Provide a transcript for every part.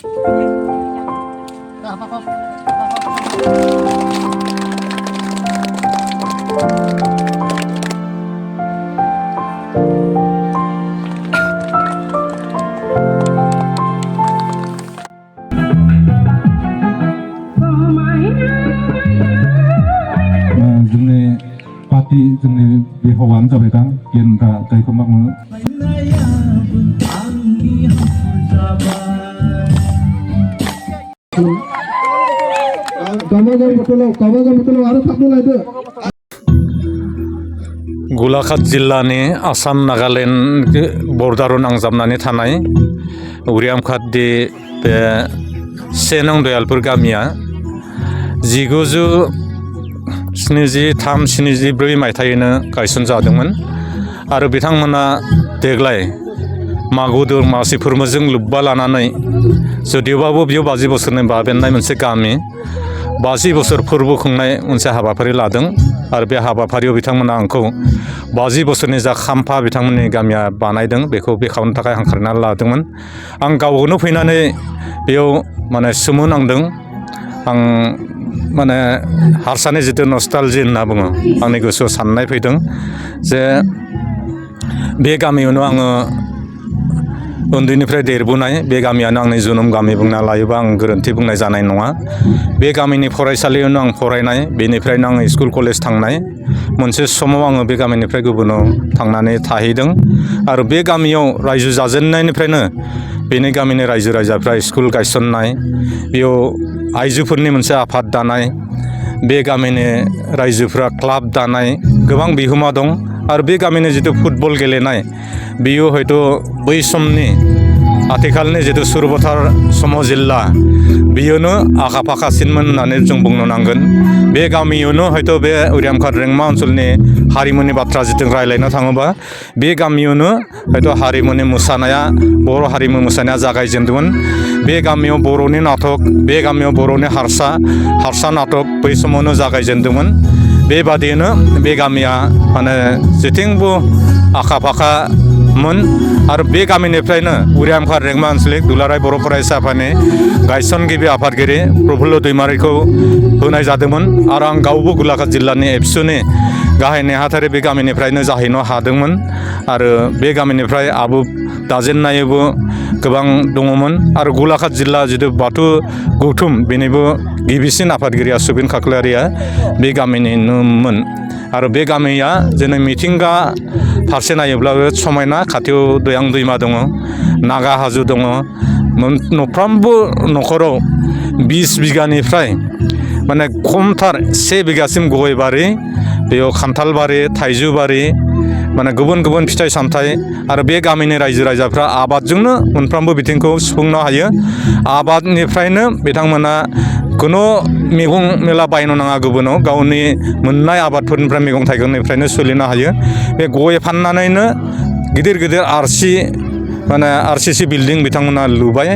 जोंनि पार्टी जोंनि बे हौवानो जाबाय दा गेन्द्रा जायखौ मा बुङो गलाघाट जिल्लानि आसाम नागालेण्ड बर्डाराव नांजाबनानै थानाय उरियामघाटनि बे 1 नं दयालपुर गामिया 1973-74 मायथाइनो गायसनजादोंमोन आरो बिथांमोना देग्लाय मागो दमासि फोरबोजों लोब्बा लानानै जुदिबाबो बेयाव 50 बोसोरनि बाबेननाय मोनसे गामि 50 बोसोर फोरबो खुंनाय मोनसे हाबाफारि लादों आरो बे हाबाफारियाव बिथांमोना आंखौ 50 बोसोरनि जा खाम्फा बिथांमोननि गामिया बानायदों बेखौ बेखेवनो थाखाय हांख्रायना लादोंमोन आं गावनो फैनानै बेयाव माने सोमोनांदों आं माने हारसानि जितु नस्टालजि होनना बुङो आंनि गोसोआव साननाय फैदों जे बे गामियावनो आङो उन्दैनिफ्राय देरबोनाय बे गामियानो आंनि जोनोम गामि बुंना लायोबा आं गोरोन्थि बुंनाय जानाय नङा बे गामिनि फरायसालियावनो आं फरायनाय बेनिफ्रायनो आं स्कुल कलेज थांनाय मोनसे समाव आङो बे गामिनिफ्राय गुबुनाव थांनानै थाहैदों आरो बे गामियाव रायजो जाजेननायनिफ्रायनो बेनि गामिनि रायजो राजाफ्रा स्कुल गायसननाय बेयाव आइजोफोरनि मोनसे आफाद दानाय बे गामिनि रायजोफ्रा क्लाब दानाय गोबां बिहोमा दं आरो बे गामिनि जितु फुटबल गेलेनाय बेयो हयथ' बै समनि आथिखालनि जितु सुरबथार सम जिल्ला बेयोनो आखा फाखासिनमोन होननानै जों बुंनो नांगोन बे गामियावनो हयथ' बे उरियामघाट रेंमा ओनसोलनि हारिमुनि बाथ्रा जितु रायलायनो थाङोबा बे गामियावनो हयथ' हारिमुनि मोसानाया बर' हारिमु मोसानाया जागायजेनदोंमोन बे गामियाव बर'नि नाटक बे गामियाव बर'नि हारसा नाटक बै समावनो जागायजेनदोंमोन बेबादियैनो बे गामिया माने जेथिंबो आखा फाखामोन आरो बे गामिनिफ्रायनो उरियामघाट रेंमा आन्चलिक दुलाराय बर' फरायसा आफादनि गायसनगिरि आफादगिरि प्रफुल्ल दैमारिखौ होनाय जादोंमोन आरो आं गावबो गलाघाट जिल्लानि एबसुनि गाहाय नेहाथारि बे गामिनिफ्रायनो जाहैनो हादोंमोन आरो बे गामिनिफ्राय आबो दाजेननायबो गोबां दङमोन आरो गलाघाट जिल्ला जितु बाथौ गौथुम बेनिबो गिबिसिन आफादगिरिया सुबिन खाख्लारिया बे गामिनिनोमोन आरो बे गामिया जोंनि मिथिंगा फारसे नायोब्लाबो समायना खाथियाव दयां दैमा दङ नागा हाजो दङ मोनफ्रोमबो न'खराव 20 बिगानिफ्राय माने खमथार 1 बिगासिम गय बारि बेयाव खान्थाल बारि थाइजौ बारि माने गुबुन गुबुन फिथाइ सामथाइ आरो बे गामिनि रायजो राजाफ्रा आबादजोंनो मोनफ्रोमबो बिथिंखौ सुफुंनो हायो आबादनिफ्रायनो बिथांमोना खुनु मैगं मेला बायनो नाङा गुबुनाव गावनि मोननाय आबादफोरनिफ्राय मैगं थाइगंनिफ्रायनो सोलिनो हायो बे गय फाननानैनो गिदिर गिदिर आरसिसि बिल्डिं बिथांमोना लुबाय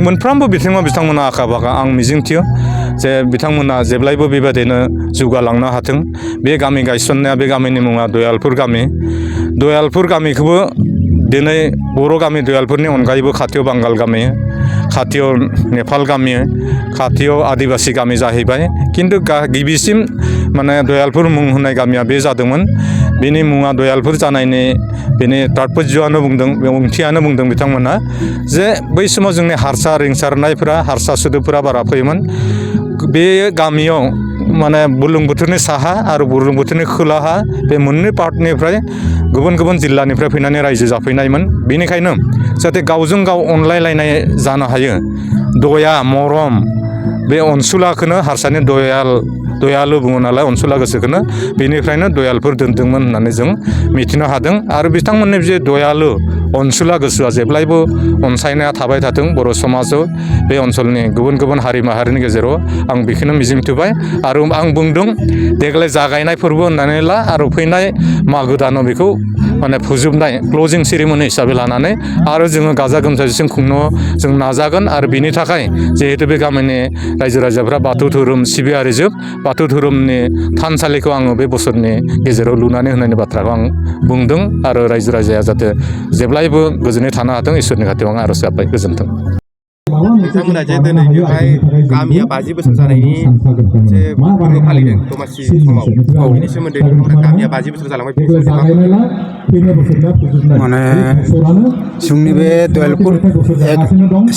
मोनफ्रोमबो बिथिङाव बिथांमोना आखा फाखा आं मिजिंथियो जे बिथांमोना जेब्लायबो बेबायदिनो जौगालांनो हाथों बे गामि गायसननाया बे गामिनि मुङा दयालपुर गामिखौबो दिनै बर' गामि दयालपुरनि अनगायैबो खाथियाव बांगाल गामि खाथियाव नेपाल गामि खाथियाव आदिबासि गामि जाहैबाय किन्तु गिबिसिम माने दयालपुर मुं होनाय गामिया बे जादोंमोन बेनि मुङा दयालपुर जानायनि बेनि तात्पर्यआनो बुंदों बे ओंथियानो बुंदों बिथांमोना जे बै समाव जोंनि हारसा रिंसारनायफोरा हारसा सोदोबफोरा बारा फैयोमोन बे गामियाव माने बुरलुंबुथुरनि साहा आरो बुरलुंबुथुरनि खोलाहा बे मोननै पार्टनिफ्राय गुबुन गुबुन जिल्लानिफ्राय फैनानै रायजो जाफैनायमोन बेनिखायनो जाहाथे गावजों गाव अनलायलायनाय जानो हायो दया मरम बे अनसुलाखौनो हारसानि दयालु बुङो नालाय अनसुला गोसोखौनो बेनिफ्रायनो दयालपुर दोनदोंमोन होननानै जों मिथिनो हादों आरो बिथांमोननि जे दयालु अनसुला गोसोआ जेब्लायबो अनसायनाया थाबाय थाथों बर' समाजाव बे ओनसोलनि गुबुन गुबुन हारि माहारिनि गेजेराव आं बेखौनो मिजिंथिबाय आरो आं बुंदों देग्लाय जागायनाय फोरबो होननानै ला आरो फैनाय मागो दानाव बेखौ माने फोजोबनाय क्लजिं सेरेमनि हिसाबै लानानै आरो जोङो गाजा गोमजासिम खुंनो जों नाजागोन आरो बिनि थाखाय जिहेतु बे गामिनि रायजो राजाफ्रा बाथौ धोरोम सिबियारि जोब बाथौ धोरोमनि थानसालिखौ आङो बे बोसोरनि गेजेराव लुनानै होनायनि बाथ्राखौ आं बुंदों आरो रायजो राजाया जाहाथे जेब्लायबो गोजोनै थानो हाथों इसोरनि खाथियाव आं आर'ज गाबबाय गोजोन्थों। नोंथांमोना जे दिनै बेवहाय गामिया 50 बोसोर जानायनि जे फोरबो फालिदों दमासि समाव बेनि सोमोन्दै नोंथांमोना गामिया 50 बोसोर जालांबाय बेनि सोमोन्दै मा माने जोंनि बे दयालपुर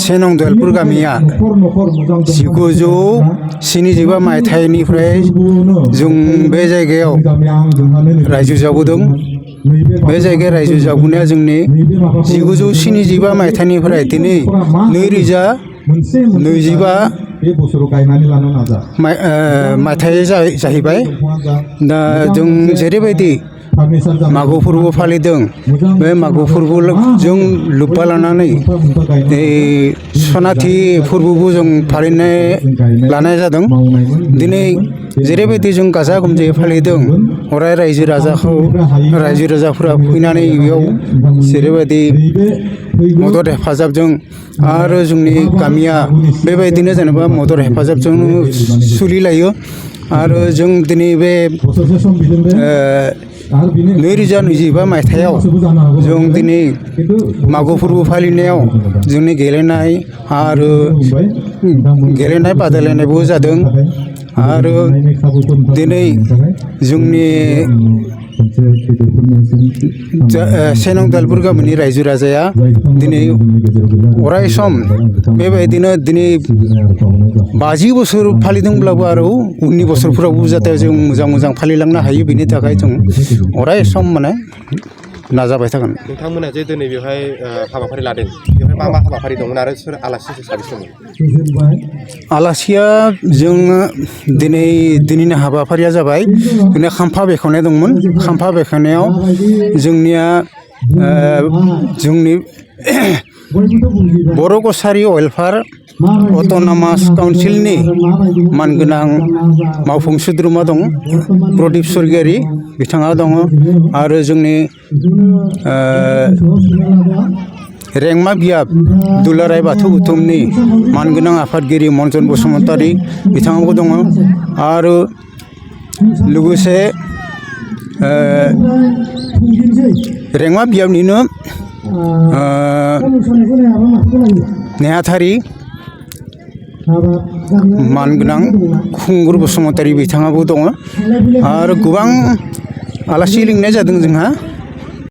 से नं दयालपुर गामिया 1975 मायथाइनिफ्राय जों बे जायगायाव रायजो जाबोदों। बे जायगाया रायजो जाबोनाया जोंनि 1975 मायथाइनिफ्राय दिनै 2025 मायथाइ जाहैबाय। दा जों जेरैबायदि मागो फोरबो फालिदों बे मागो फोरबो जों लोब्बा लानानै सनाथि फोरबोबो जों फालिनाय लानाय जादों। दिनै जेरैबायदि जों गाजा गोमजायै फालिदों अराय रायजो राजाफोरा फैनानै बेयाव जेरैबायदि मदद हेफाजाबजों आरो जोंनि गामिया बेबायदिनो जेनेबा मदद हेफाजाबजों सोलिलायो। आरो जों दिनै बे 2025 मायथाइयाव जों दिनै मागो फोरबो फालिनायाव जोंनि गेलेनाय बादायलायनायबो जादों। आरो दिनै जोंनि से नं दयालपुर गामिनि रायजो राजाया दिनै अराय सम बेबायदिनो दिनै 50 बोसोर फालिदोंब्लाबो आरो उननि बोसोरफोरावबो जाहाथे जों मोजां फालिलांनो हायो बेनि थाखाय जों अराय सम माने नाजाबाय थागोन। नोंथांमोना जे दिनै बेवहाय हाबाफारि लादों बेवहाय मा हाबाफारि दंमोन आरो सोर आलासि साबेसे दंमोन? आलासिया जों दिनैनि हाबाफारिया जाबाय जोंना खाम्फा बेखेवनाय दंमोन। खाम्फा बेखेवनायाव जोंनिया जोंनि बर' कसारि वेलफेयार अट'नमास काउन्सिलनि मानगोनां मावफुं सोद्रोमा दं प्रदीप स्वर्गियारि बिथाङा दङ। आरो जोंनि रेंमा बियाब दुलाराय बाथौ गौथुमनि मानगोनां आफादगिरि मनजन बसुमतारी बिथाङाबो दङ। आरो लोगोसे रेंमा बियाबनिनो नेहाथारि मानगोनां खुंगुर बसुमतारी बिथाङाबो दङ। आरो गोबां आलासि लिंनाय जादों जोंहा।